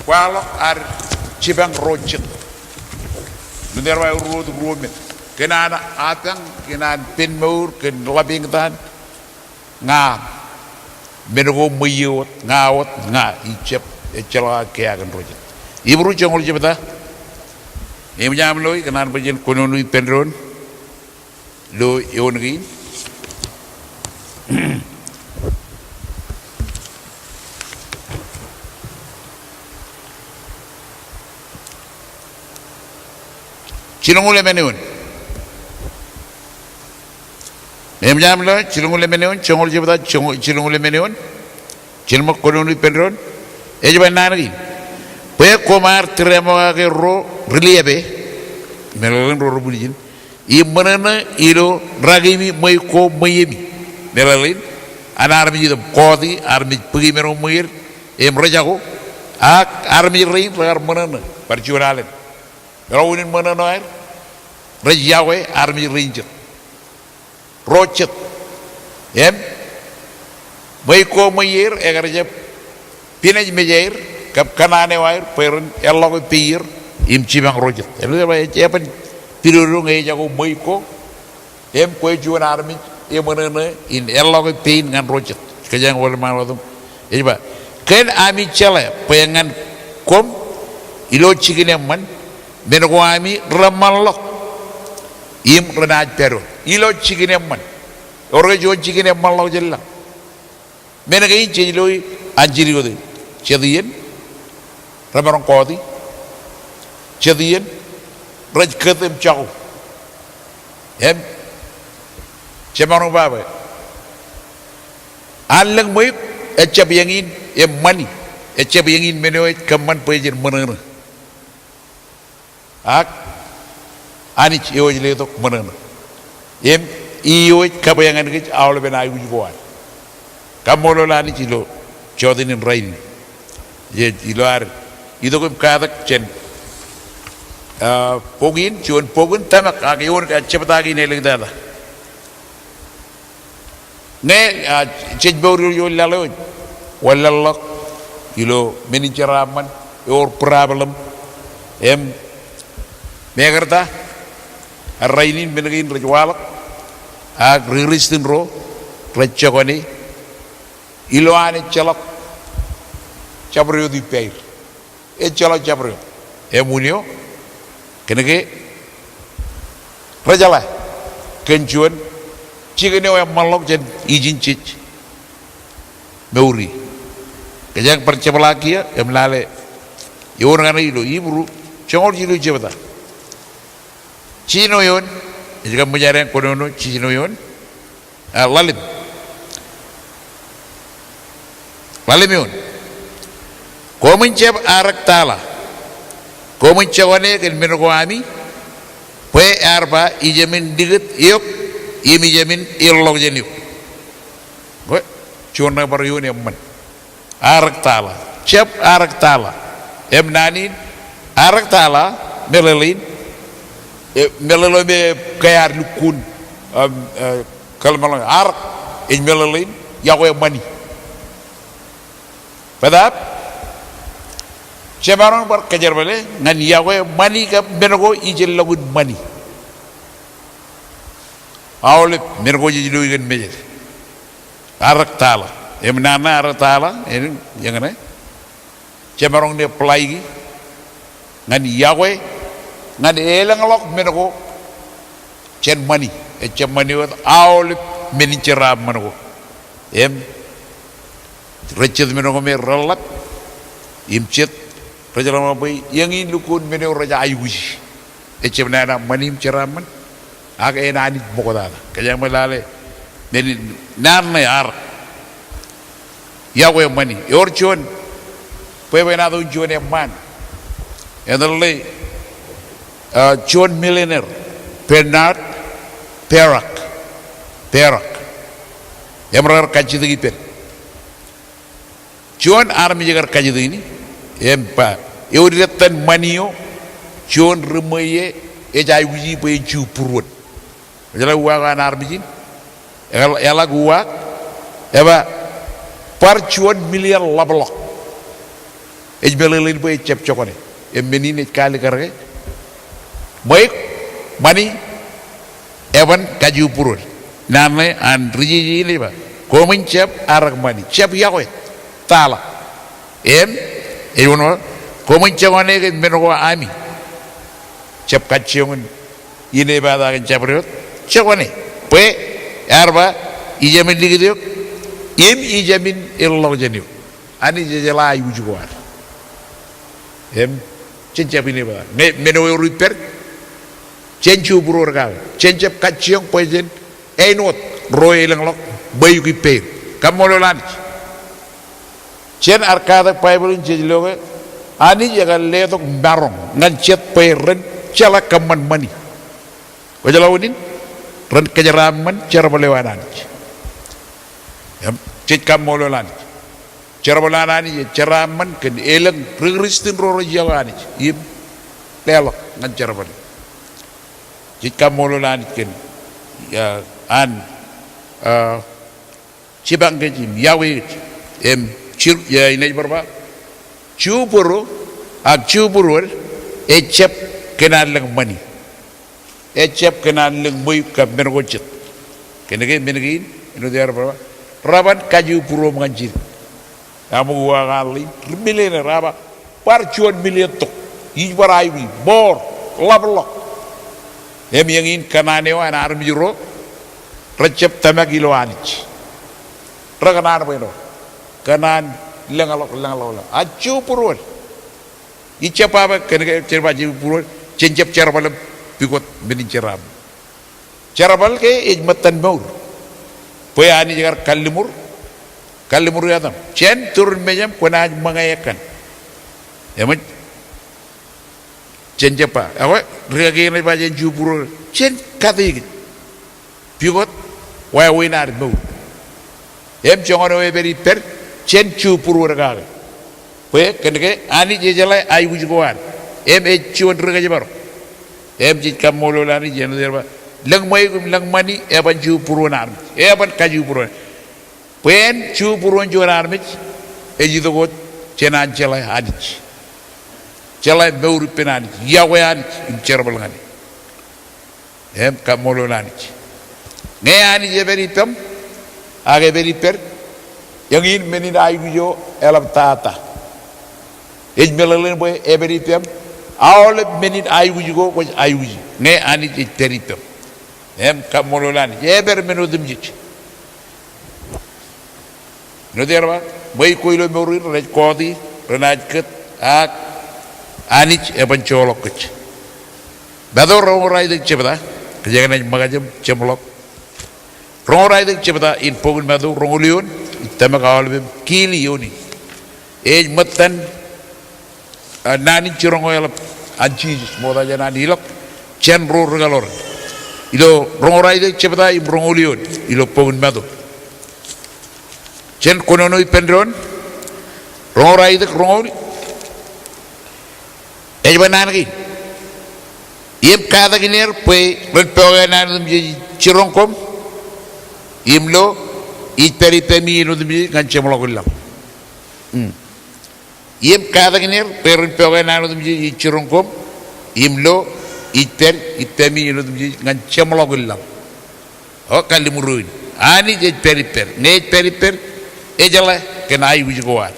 kwaḷọk ad jipañ ro jet. Ḷe ej ba eo ruo wōt, ruo men. Kōn an apañ, kōn an pen mour, kōn ḷap eñtaan, ña men ko ṃweiie wōt, ña wōt, ña ijab, ejjeḷọk aō kiiō kōn ro jet. Hibru joñoul jebta. Eṃōj aṃ loe, kōn an bwe jen kōnono ippān doon ilo eoon kein. Jilñuul emān eoon. Eṃōj aṃ loe, jilñuul emān eoon, joñoul jebta, joñoul, jilñuul emān eoon. Jen ṃōk kōnono ippān doon. Ej ba naan kein. Bwe koṃ ar tūreṃokake ro ri liepe, meḷeḷein ro ri bwiljin, im ṃōṇōṇō ilo rakimi ṃweiuk ko ṃweiemi. Meḷeḷein an armej itok im kọọti, armej bōki men ko ṃweied, im rejako, ak armej rein rekar ṃōṇōṇō, bar juon alen. Ro unin ṃōṇōṇō aer, rej yokwe armej rein jet. Ro jet. Im ṃweiuk ko ṃweier, ekar jab pinej mejaer, kab kōṇaan eo aer, bwe ren eḷḷọke peier, im jipañ ro jet. Ej ba ej, eban pidodo ñe ejako ṃweiuk ko, im kwe juon armej eṃōṇōṇō in eḷḷọke pein ñan ro jet. Kōjeañ wōnṃaanḷọk itok. Ej ba, kōn ami jeḷā bwe ñan koṃ ilo jikin eṃṃan, men ko ami reṃṃanḷọk im renaaj pād wōt. Ilo jikin eṃṃan. Ewōr ke juon jikin eṃṃanḷọk jān lañ? Men kein jej loe an jidik wōt. Jet iien remaroñ kọọti. Jet iien rej kōt im jako. Im jemaroñ ba bwe an lōñ ṃweiuk ejjab eñin im ṃani. Ejjab eñin men eo ej kōṃṃan bwe jen ṃōṇōṇō. Ak Anij eo ej letok ṃōṇōṇō. Im eo ej kabwe ñan kōj aolepen aikuj ko an. Kaṃṃoolol Anij ilo jọteen in rainin. Ej ilo ad itok im katak jān, ah, bok in, juon bok in tōmak, ak eoon ke jebta kein āliktata. Ñe, ah, jej mour ilo laḷ eo, wōnlaḷḷọk ilo men in jeraaṃṃan, ewōr problem, im mekarta, ak rainin men kein rej waḷọk, ak ri Kristian ro rej jokane, ilowaan ejjeḷọk jabdewōt ippaer. Ejjeḷọk jabdewōt. Im unin eo, kōnke rejeḷā kōn juon jikin eo eṃṃanḷọk jān ijin jej mour ie. Kōjeañ bar jepḷaak kiiō im lale eoon kaṇe ilo Hibru joñoul jilu jebta. Jiljino eoon, ej kab ṃōj ad kōnono jiljino eoon. Ah, ḷalem. Ḷalem eoon. Koṃwin jab arak tala. Koṃwin jokane kōn men ko ami, bwe ear ba, ijemān likūt eok, im ijemān eḷḷọkjeṇ eok. Bwe, juon ṇe bar eoon eṃṃan. Arak tala. Jab arak tala. Im naan in, arak tala, meḷeḷein, e, meḷeḷe me ke ear lukkuun, um, e, kōḷmānḷọkjeṇ. Arak, ej meḷeḷein, yokwe ṃani. Bōtaab, jemaroñ bar kōjerbale ñan yokwe ṃani kab men ko ijellọkin ṃani. Aolep men ko jej lo kōn mejed. Arak tala. Im naan ṇe arak tala, eñin, eñin, e. Jemaroñ ṇe apply e ñan yokwe, ñan elōñḷọk men ko jān ṃani. Ejjab ṃani wōt, aolep men in jeraaṃṃan ko. Im rej jet men ko me reḷḷap, im jet, rej ḷōmṇak bwe eñin lukkuun men eo rej aikuji. Ejjab nana ṃani im jeraaṃṃan, ak en Anij ṃoktata. Kōjeañ ṃōk lale men in naan ṇe arak. Yokwe ṃani. Ewōr juon bwebwenato in juon eṃṃaan. Etan ḷe Ah, juon millionaire, Bernard Barak, Barak. Im rekar kajjitōk ippān. Juon armej ekar kajjitōk in, im ba, ewōr dettan ṃani eo juon ri ṃweiie ej aikuji bwe en ju būruon. Kwōjeḷā uwaak eo an armej in? Eḷ-, eḷak uwaak, eba, bar juon million ḷapḷọk. Ej meḷeḷein bwe ejjab jokwane. Im men in ej kaalikkar ke ṃweiuk, ṃani, eban kajubūruon. Naan ṇe an ri jeje in ej ba, koṃwin jab arōk ṃani, jab iọkwe, tala. Im ej wōnṃaanḷọk, koṃwin jokwane kōn men ko ami. Jab kajjioñ in epata kōn jabdewōt, jokwane. Bwe ear ba, ijemin likūt eok im ijemin ilọk jān eok. Anij ejeḷā aikuj ko ad. Im jen jab inepata. Ñe men eo ewōr ippād, jen jubūruon kake. Jen jab kajjioñ bwe jen āinwōt ro elōñḷọk ṃweiuk ippāer. Kaṃṃoolol Anij. Jān ad katak Baibōḷ in jej lo ke Anij ekar letok maroñ ñan jet bwe ren jeḷā kōṃṃan ṃani. Kwōjeḷā wūnin? Ren kōjeraaṃṃan jerbal eo an Anij. Im, jej kaṃṃoolol Anij. Jerbal eo an Anij ej jeraaṃṃan kōn elōñ ri Kristian ro rej iọkwe Anij im leḷọk ñan jerbal. Jej kaṃṃoolol Anij kōn, ah, an, ah, jipañ kōj im iọkwe kōj. Im, jir, ya, inaaj bar ba, jubūruon, ak jubūruon, ejjab kōn an lōñ ṃani. Ejjab kōn an lōñ ṃweiuk kab men ko jet. Kōnke men kein, āinwōt ear ba, reban kajubūruoṃ ñan jidik. Aṃ uwaak aḷ in, ri millionaire, a ba, bar juon million tok. Ij bar aikuji, ṃoor, ḷapḷọk. Im eñin kōṇaan eo an armej ro rejjab tōmak ilo Anij. Rekōṇaan bwe ṇo? Kōṇaan lōñḷọk, lōñḷọk, lōñḷọk. A jubūruon. Ij jab ba bwe kōnke jen ba jubūruon, jen jab jerbal im pukot men in jeraaṃṃan. Jerbal ke ej ṃōttan mour. Bwe Anij ekar kalliṃur, kalliṃur etaṃ. Jān turin mejaṃ kwōnaaj ṃōñā ekkan. Eṃōj, jen jab ba, ekwe, rikaki eṇ ej ba jen jubūruon, jen kate kōj. Pukot wāween ad mour. Im joñan eo epād ippād, jen jubūruon kake. Bwe kōnke Anij ejeḷā aikuj ko ad. Im ej juon ri kōjparok. Im jej kaṃṃoolol Anij āinwōt ear ba, lōñ ṃweiuk im lōñ ṃani eban jubūruon armej. Eban kajubūruon. Bwe en jubūruon juon armej, ej itok wōt jān an jeḷā Anij. Jeḷā mour ippān Anij, iọkwe Anij, im jerbal ñan e. Im kaṃṃoolol Anij. Ñe Anij epād ippaṃ, ak epād ippād, eñin men in aikuj eo eḷaptata. Ej meḷeḷein bwe epād ippaṃ, aolep men in aikuj ko kwōj aikuji. Ñe Anij ej pād ippaṃ. Im kaṃṃoolol Anij. Epād men otemjej. Āinwōt ear ba, ṃweiuk ko ilo mour in renaaj kọọti, renaaj kōt, ak Anij eban joḷọk kōj. Matu roñoul ralitōk jebta, kōjeañ naaj ṃōkaj im jeṃḷọk. Roñoul ralitōk jebta in bok in Matu roñoul eoon, ij tōmak aolepem kiil eoon in. Ej ṃōttan Ah, naan in jiroñ eo eḷap an Jisōs, ṃokta jān an ilọk jān ro ri kaḷoran. Ilo roñoul ralitōk jebta im roñoul eoon, ilo bok in Matu. Jen kōnono ippān doon, roñoul ralitōk roñoul, ej ba naan kein. Im katak in er bwe ren pokake naan otemjej jiroñ koṃ, im lo, ij pād ippemi āinwōt otemjej ñan jeṃḷọkin laḷ. Hmm. Im katak in er bwe ren pokake naan otemjej ej jiroñ koṃ, im lo, ij pād ippemi āinwōt otemjej ñan jeṃḷọkin laḷ. O, kalliṃur eo in. Anij ej pād ippād. Ñe ej pād ippād, ejeḷā kōn aikuj ko ad.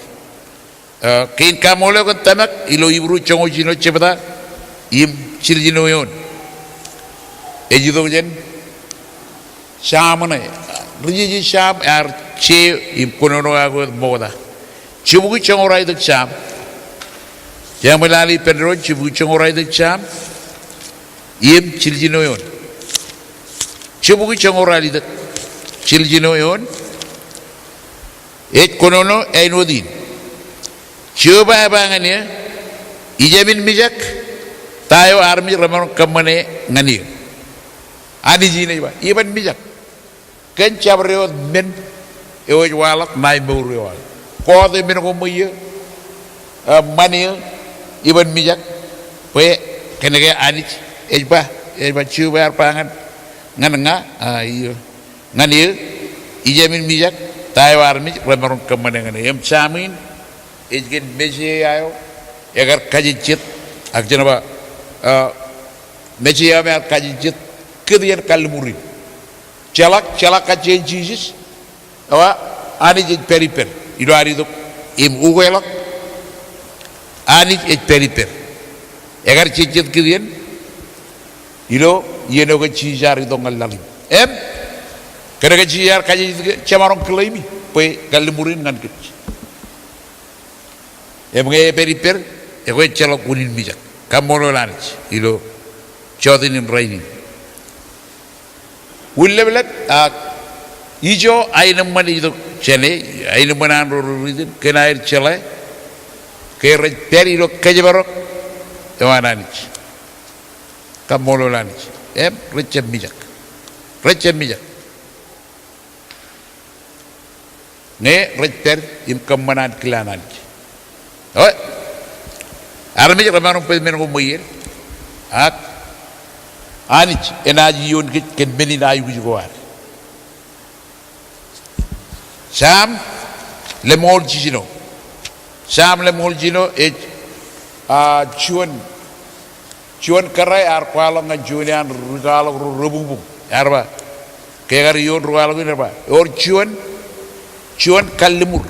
Eh, kein kaṃṃoolol eok kōn tōmak ilo Hibru joñoul jiljino jebta im jiljino eoon. Ej itok jān Sam ṇe, ri jeje Sam ear je im kōnono aō wōt ṃokta. Jibukwi joñoul ralitōk Sam. Jeañ ṃōk lale ippān doon, jibukwi joñoul ralitōk Sam im jiljino eoon. Jibukwi joñoul ralitōk jiljino eoon. Ej kōnono āinwōt in. Jeova ej ba ñan eō, ijemin mijak, Ta eo armej remaroñ kōṃṃane ñan eō? Anij in ej ba, iban mijak. Kōn jabdewōt men eo ej waḷọk ṇae mour eo aō. Koot eo men ko ṃweiō, a, ṃan eō, iban mijak. Bwe kōnke Anij ej ba, ej ba, Jeova ear ba ñan, ñan ña, a, io, ñan eō, ijāmin mijak, ta eo armej remaroñ kōṃṃane ñan eō? Im Sam in ej kōn Mesaia eo ekar kajejjet, ak jen ba, a, Mesaia eo me ear kajejjet kūtien kalliṃur in. Jeḷak, jeḷak kajjien Jisōs, eo, Anij ej pād ippād ilo ad itok im ukeḷọk. Anij ej pād ippād. Ekar jejjet kūtien ilo iien eo ke Jisōs ear itok ñan laḷ in. Im kōnke Jisōs ear kajejjet, jemaroñ claim-i bwe kalliṃur in ñan kōj. Im ñe ej pād ippād, ekwe ejjeḷọk unin mijak. Kaṃṃoolol Anij ilo jọteen in rainin. Wūn ḷapḷap, ak ijo aenōṃṃan ej itok jāne, aenōṃṃan an ro ri-riit in, kōn aer jeḷā ke rej pād ilo kōjparok eo an Anij. Kaṃṃoolol Anij. Im rej jab mijak. Rej jab mijak ñe rej pād im kōṃṃan ankilaan Anij. Eo, armej remaroñ bōk men ko ṃweied, ak Anij enaaj iioon kōj kōn men in aikuj ko ad. Sam lemñoul jiljino. Sam lemñoul jiljino ej, a, juon Juon kōrā ear kwaḷọk ñan juon iaan ri kwaḷọk ro rebuñbuñ. Ear ba, ke ekar iioon ri kwaḷọk in, ear ba, ewōr juon, juon kalliṃur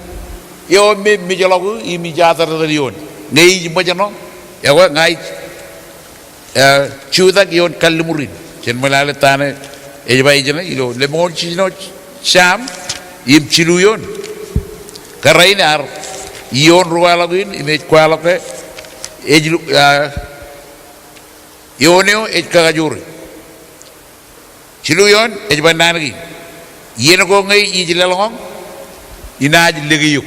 eo me mejḷọk eō im ij atartar ioon. Ñe ij ṃōjṇọ, ekwe ña ij, e, jutak ioon kalliṃur in. Jen ṃōḷaḷe ta ṇe ej ba ijin ilo lemñoul jiljino Sam im jilu eoon. Kōrā in ear iioon ri kwaḷọk in im ej kwaḷọk ke ej lu-, a, eoon eo ej kakajoor. Jilu eoon ej ba naan kein, iien ko ñe ij laḷñọñ, inaaj lōke eok.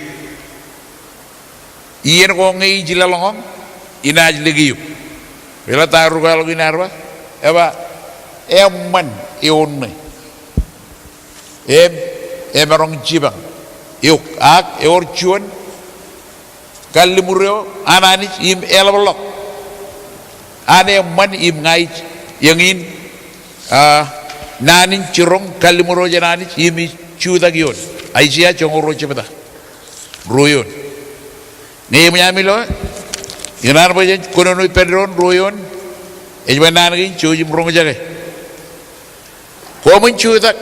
Iien ko ñe ij laḷñọñ, inaaj lōke eok. Eḷap ta ri kwaḷọk in ear ba? Eba, eṃṃan eoon ṇe im emaroñ jipañ eok. Ak ewōr juon kalliṃur eo an Anij im eḷapḷọk an eṃṃan im ña ij eñin, a, naan in jiroñ kalliṃur eo jān Anij im ij jutak ioon. Aiseia joñoul ruo jebta, ruo eoon. Ñe eṃōj ami lo, ikōṇaan bwe jen kōnono ippān doon ruo eoon, ej ba naan kein, jouj im roñjake. Koṃwin jutak,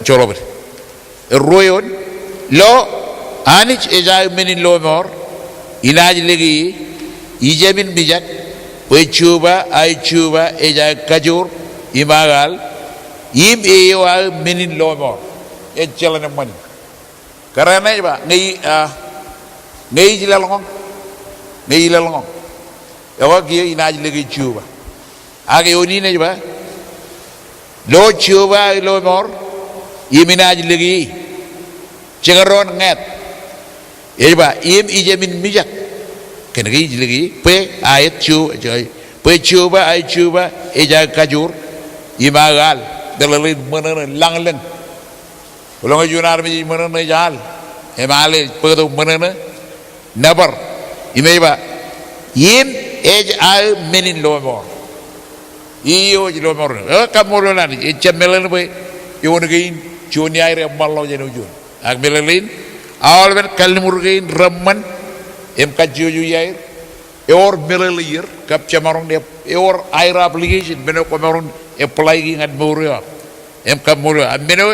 joḷọk bōd. Ruo eoon, lo, Anij ej aō men in lọmọọr, inaaj lōke e, ijāmin mijak, bwe Jeova aō Jeova ej aō kajoor im aō al, im e eo aō men in lọmọọr. Ejjeḷan eṃṃan in. Kōrā ṇe ej ba, ñe i-, a, ñe ij laḷñọñ, ñe ij laḷñọñ, ekwe kiiō inaaj lōke Jeova. Ak eoon in ej ba, lo Jeova aō lọmọọr, im inaaj lōke e. Jekdọọn ñāāt ej ba, im ijāmin mijak, kōnke ij lōke e, bwe aet Jeo-, Jeo-, bwe Jeova aō Jeova ej aō kajoor im aō al. Meḷeḷein ṃōṇōṇō, lañlōñ. Elōñ juon armej ej ṃōṇōṇō ej al, im al ej bōktok ṃōṇōṇō, nōbar. Im ej ba, im ej aō men in lọmọọr. Eo ej lọmọọr. E, kaṃṃoolol Anij, ejjab meḷeḷe bwe eoon kein juon iaer eṃṃanḷọk jān eo juon. Ak meḷeḷein, aolepen kalliṃur kein reṃṃan im kajjojo iaer, ewōr meḷeḷeier kab jemaroñ, ewōr aer obligation men eo kwōmaroñ apply e ñan mour eo aṃ. Im kaṃṃoolol, a men eo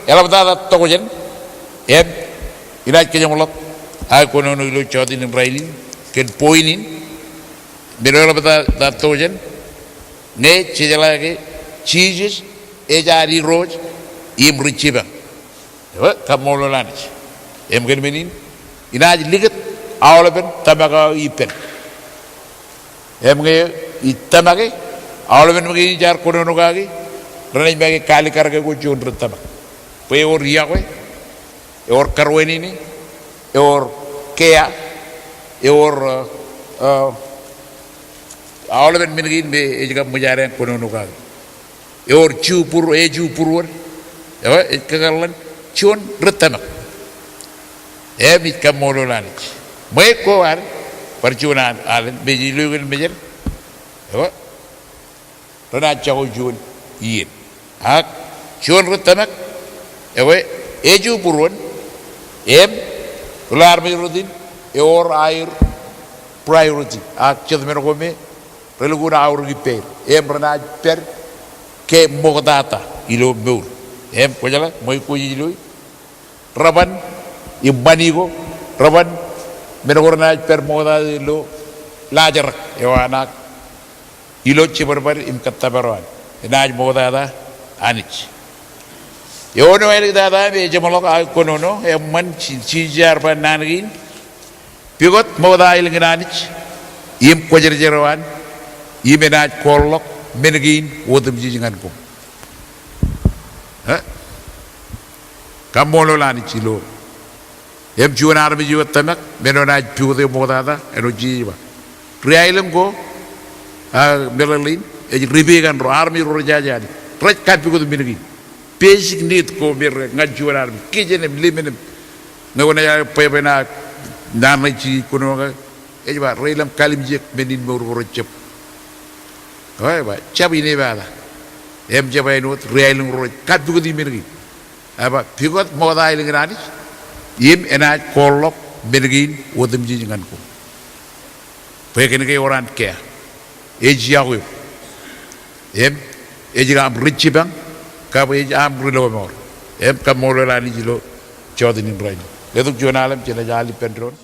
eḷaptata tokjān, im inaaj kōjeṃḷọk aō kōnono ilo jọteen in rainin kōn point in, men eo eḷaptata tokjān, ñe jejeḷā ke Jisōs ej ad Irooj im ri jipañ. Eo, kaṃṃoolol Anij. Im kōn men in, inaaj likūt aolepen tōmak eo ippān. Im ñe ij tōmake, aolepen men kein jaar kōnono kaki, renaaj make kalikkar ke kwe juon rej tōmak. Bwe ewōr iọkwe, ewōr karuwainene, ewōr kea, ewōr, e, e, aolepen men kein me ej kab ṃōjade kōnono kake. Ewōr ju būruon, e ju būruon. Ewe, ej kakōḷḷan juon ri tōmak. Im ij kaṃṃoolol Anij. Ṃweiuk ko ad bar juon al-, alen me ej ilo iien mejād. Ewe, renaaj jako juon iien. Ak juon ri tōmak, ewe, e ju būruon, im ilo armej rot in, ewōr aer priority. Ak jet men ko me relukkuun aorōk ippāer. Im renaaj pād ke ṃoktata ilo mour. Im kwōjeḷā, ṃweiuk ko ej iloi, reban im ṃani ko, reban men ko renaaj pād ṃoktata ilo laajrak eo an ak ilo jibadbad im kōttōpar eo an. Enaaj ṃoktata Anij. Eo ṇe āliktata im ejeṃḷọk aō kōnono, eṃṃan Ji-, Jisōs ear ba naan kein, pukot ṃokta aelōñ in Anij im kwōjarjar eo an, im enaaj kooḷḷọk men kein otemjej ñan koṃ. Eh? Kaṃṃoolol Anij ilo. Im juon armej eo tōmak, men eo enaaj pukot e ṃoktata, āinwōt Jisōs ej ba, ri aelōñ ko, a, meḷeḷein, ej ri pegan ro, armej ro rej jaje Anij. Rej kappukot men kein. Basic need ko me rej ñan juon armej. Kijen im lemon im. Ñe kwōnaaj bwebwenaak naan ṇe Jisōs ej kōnono kake, ej ba, rej ilōñ kallimjek men in mour ko rej jab. Eo, ej ba, jab inepata. Im jab āinwōt ri aelōñ ro rej kappukot men kein. Ej ba, pukot ṃokta aelōñ in Anij, im enaaj kooḷḷọk men kein otemjej ñan koṃ. Bwe kōnke ewōr an kea. Ej yokwe eok. Im ej aṃ ri jipañ, kab ej aṃ ri lọmọọr. Im kaṃṃoolol Anij ilo jota in rainin. Letok juon alen, jenaaj al ippān doon.